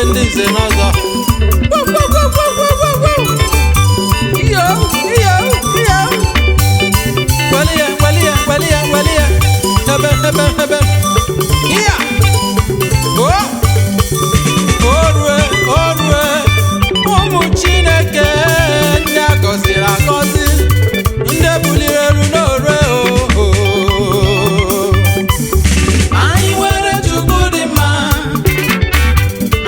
ndị nze n'ọzọ. Iyo, iyo, iyo. Welie, welie, welie, welie. Ebe, ebe, ebe. Iya. O. Orue, orue. Ụmụ Chineke ndị a gọziri agọzi, ndị buliri elu n'orue o. Anyị nwere Chukwu dị mma.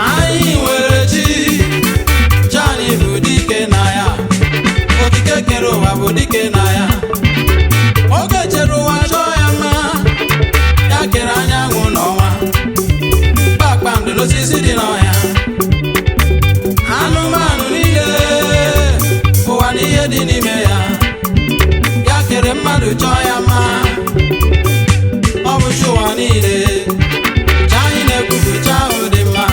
Anyị nwere chi. Chi anyị bụ dike na ya. Okike kere ụwa bụ dike na ya. Oge chere ụwa chọọ ya mma. Ya kere anyanwụ n'ọnwa, kpakpando n'osisi dị n'ọhịa, anụmanụ niile, ụwa na ihe dị n'ime ya. Ya kere mmadụ chọọ ya mma. Ọ bụ chi ụwa niile. Chi anyị na-ekwupụ, chi ahụ dị mma.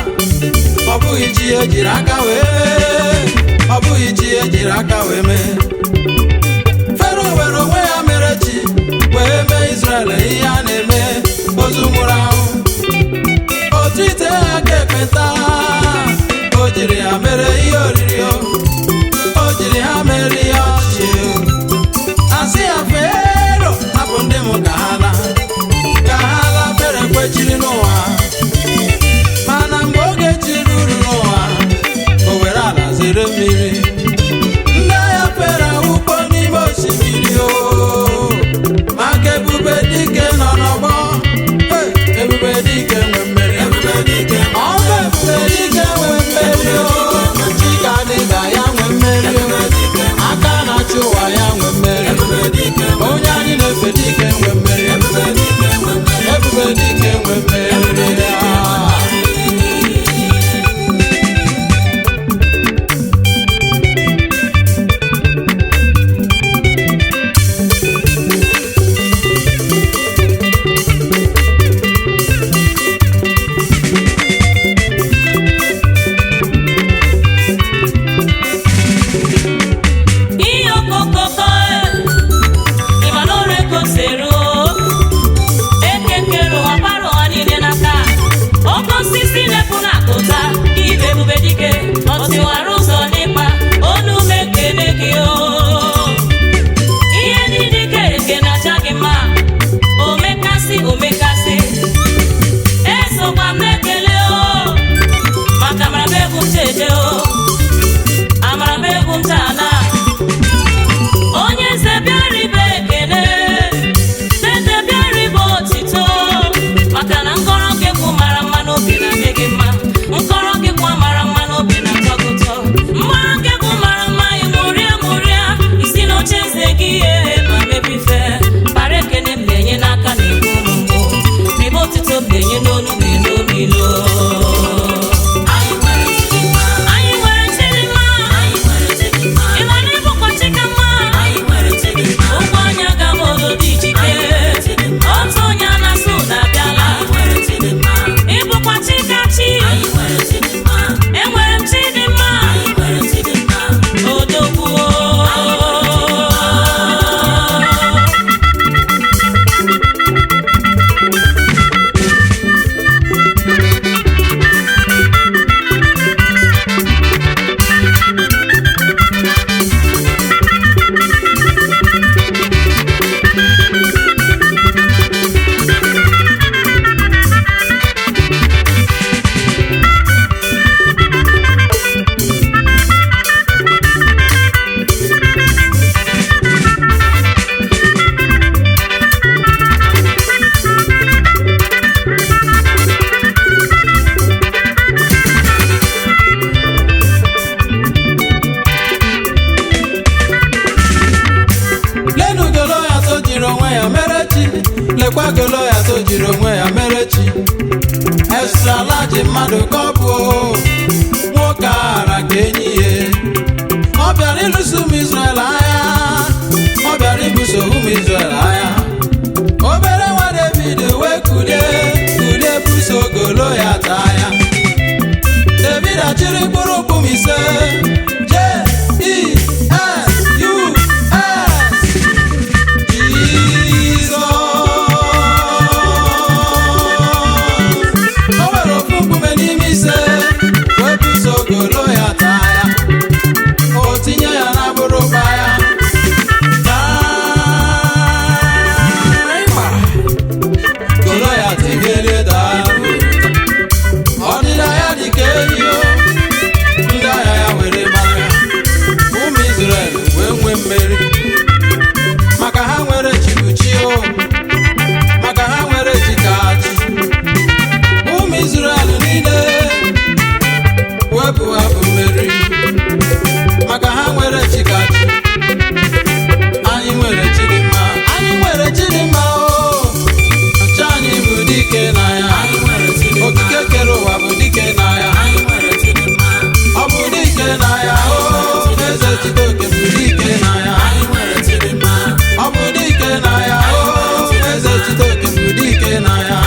Ọ bụghị chi ejiri aka wee mee. Ọ bụghị chi ejiri aka wee mee. Fero were onwe ya mere chi, wee mee Israel ihe a na-eme ozu nwụrụ anwụ. Otu ite aka ekpenta, o jiri ya mere ihe oriri, o jiri ha mere ihe ọchị. Asị ya, "Fero, hapụ ndị m ka ha laa, ka ha laa." Fero kwechiri n'ụwa, mana mgbe oge chi ruru n'ụwa, o were ala zere mmiri. Ndị agha fere awụkpọ n'ime osimiri o, maka ebube dike nọ n'ọgbọ. Hey, ebube dike nwe mmeri. Ọ bụ ebube dike nwe mmeri o. Chika dịga ya nwe mmeri o. Aka na-achị ụwa ya nwe mmeri. Onye anyị na-efe, dike nwe mmeri. Ebube dike nwe mmeri. Ah. Ihe okokoko, ịmanụrụ ekosero ekekere ụwa para ụwa niile n'aka. Oke osisi na-epu na-akụta ibe, ebube dike ọtiwara ụzọ n'ịkpa onu m ekele gị o. Ihe niile kere eke na-acha gị mma. Omekasị, omekasị, esokwa m na-ekele o, maka amara m egwu m cheje o, amara m egwu m taa. Onye eze, bịara ibe ekele. Eze, bịara ibe otito, maka na nkọrọ gị kwụ mara mma n'obi na-adị gị mma. Nkọrọ gị kwụ mara mma n'obi na-atọ gị ụtọ. Mgbọrọ gị kwụ mara mma. Ịṅụrịa ṅụrịa isi n'oche eze gị ihe ma mebife para. Ekene m na-enye n'aka na egbu m mgbu. Ribe otito m na-enye n'olu na-elu ilo. Anyị nwere Chidimma. Ị ma na ịbụkwa Chikamma? Ụkwụ anya ga m obodo ijike. Otu onye a na-asụ na-abịala. Ịbụkwa Chikachi. Enwere m Chidimma. Odogwu. Lenu Goloyat, o jiri onwe ya mere chi. Lekwa Goloyat, o jiri onwe ya mere chi. Extra large mmadụ ka ọ bụ o. Nwoke ara ka enyi ya. Ọ bịara ịlụso ụmụ Israel agha. Ọ bịara ibuso ụmụ Israel agha. Obere nwa David wee kulie, kulie buso Goloyat agha. David achịrị mkpụrụ nkume ise. J E S U S, Jizọs. O nwere ofu nkume n'ime ise. Goloyat agha, o tinye ya na bụrụba ya. Daa ịgba. Goloyat ebilie daa. Ọdịda ya dị ka enyi o, ndị agha ya were mara ya. Ụmụ Izrel wee nwee mmeri, maka ha nwere chibuchi o, maka ha nwere chi ka chi. Ụmụ Izrel niile wepụ abụ mmeri, maka ha nwere chi ka chi. Anyị nwere chi dị mma, anyị nwere chi dị mma o. Chi anyị bụ dike na ya, okike kere ụwa bụ dike na ya. Ọ bụ dike na ya o, eze Chiteoke bụ dike na ya. Ọ bụ dike na ya o, eze Chiteoke bụ dike na ya.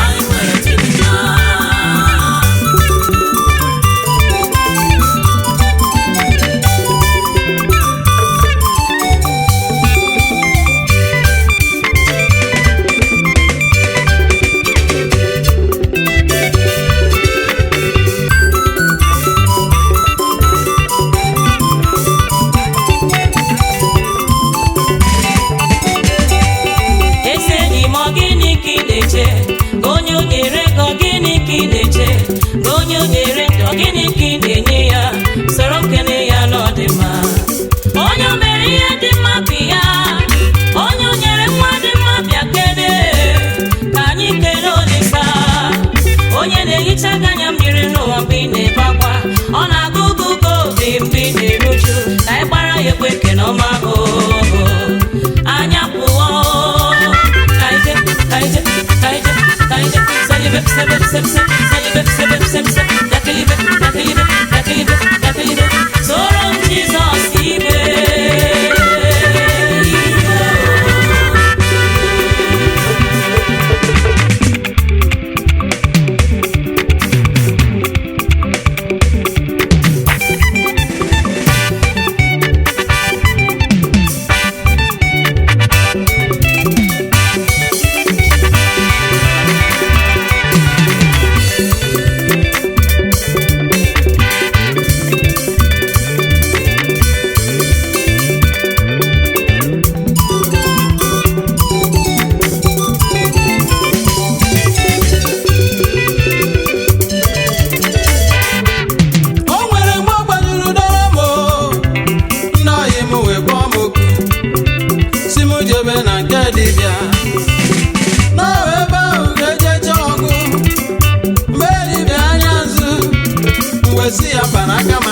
Eze enyi m, ọ gịnị ka ị na-eche? Ka onye o nyere ego, gịnị ka ị na-eche? Ka onye o nyere ndụ, gịnị ka ị na-enye ya? Soro kene ya n'ọdịmma. Onye o mere ihe dị mma bụ ya. Onye o nyere nwa dị mma bịa kene. Ka anyị kele Olisa. Onye na-ehicha gị anya mmiri n'ụwa mgbe ị na-ebe akwa. Ọ na-agụ gị ugo obi mgbe ị na-eru uju. Ka anyị gbara ya ekwe ekele ọma o. Anya pụọ. Kaije, kaije, kaije, kaije. Selibe, sebe, sebe, sebe, selibe, sebe, sebe, sebe. Yakelibe, yakelibe, yakelibe, yakelibe. Soro m Jizọs ibe. O nwere mgbe ọ gbajuru dọrọ m o, ndị ọyị m wee kpọọ m oku, si m jebe na nke dibịa. N'ọrụ ebe ahụ ga-eje chọọ ọgụ, mgbe dibịa anya nzu, m wee sị ya mba n'aka m